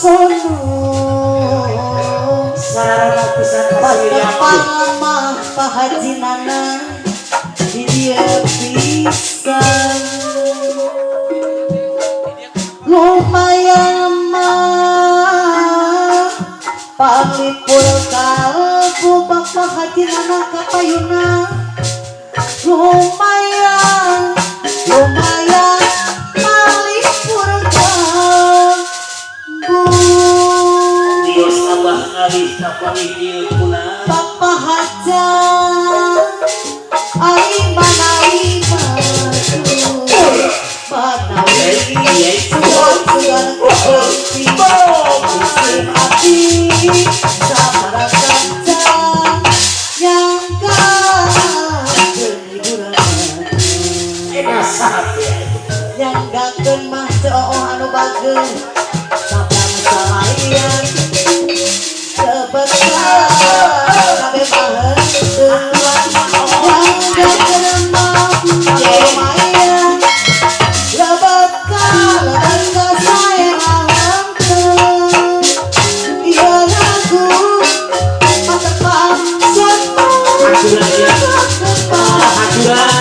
Sono. Sarana pisan kasih. Patepang mah Pak Haji Nana di dieu pisan. Lumayan mah panglipur kalbu Bapak Haji Nana kapayuna. Lumayan, lumayan panglipur kalbu. Dios abah ngalih kapalih dieu kula. Papa Haja ari manawi maju manawi sugan-sugan kepi musim api sabara kaca nyangka hiburan. Enak ya. Nyanggakeun mah cooh anu bageur sapang salayan sebesar kabeh mah henteu. Nyanggakeun mah lumayan lebet ka lebet ka saera henteu. Ieu lagu patepang sono. Hajuran ya. Hajuran.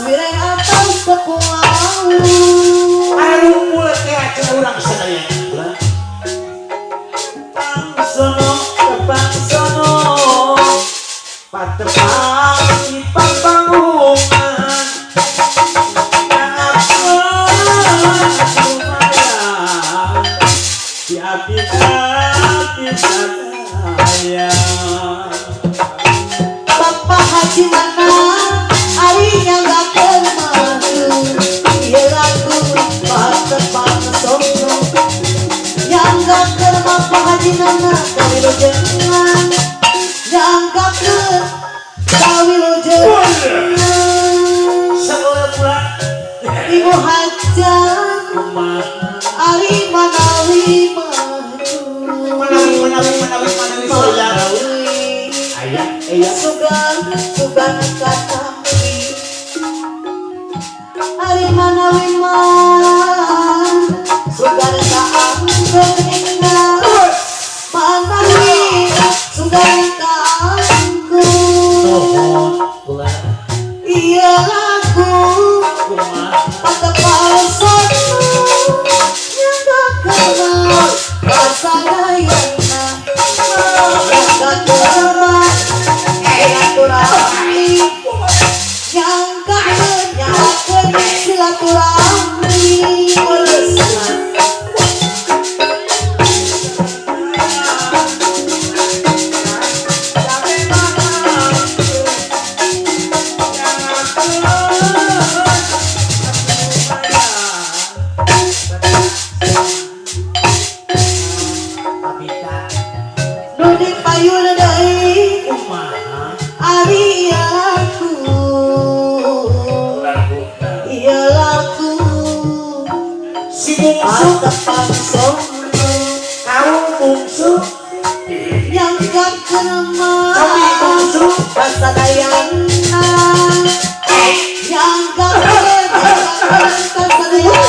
Wireh atos tepung laut. Anu mulai teh acara urang sadaya. Tepang sono, tepang sono, patepang di pangpanggungan. Lumayan, di abdi sadaya. Bapak Haji mana ari nyanggakeun maju. Ieu lagu patepang sono. Nyanggakeun Bapak Haji Nana kawilujengan. Nyanggakeun kawilujengan. Sekolah pulang. Ibu Hajah Kumaha? ari manawi maju. Manawi, manawi, manawi, manawi saya. Manawi Ayah, ayah. Sugan sugan katampi ari manawi mah sugan kaangkeun enggal manawi sugan kaangkeun. Nuhun, ulah. Ieu lagu Kumaha? patepang sono nyanggakeun mah kasadayana nyanggakeun mah silaturahmi nyanggakeun nyanggakeun silaturahmi. Nu dipayun deui ari lagu ieu lagu Si bungsu. Patepang sono Kau bungsu. nyanggakeun mah Kami bungsu. kasadayana nyanggakeun nyanggakeun kasadayana.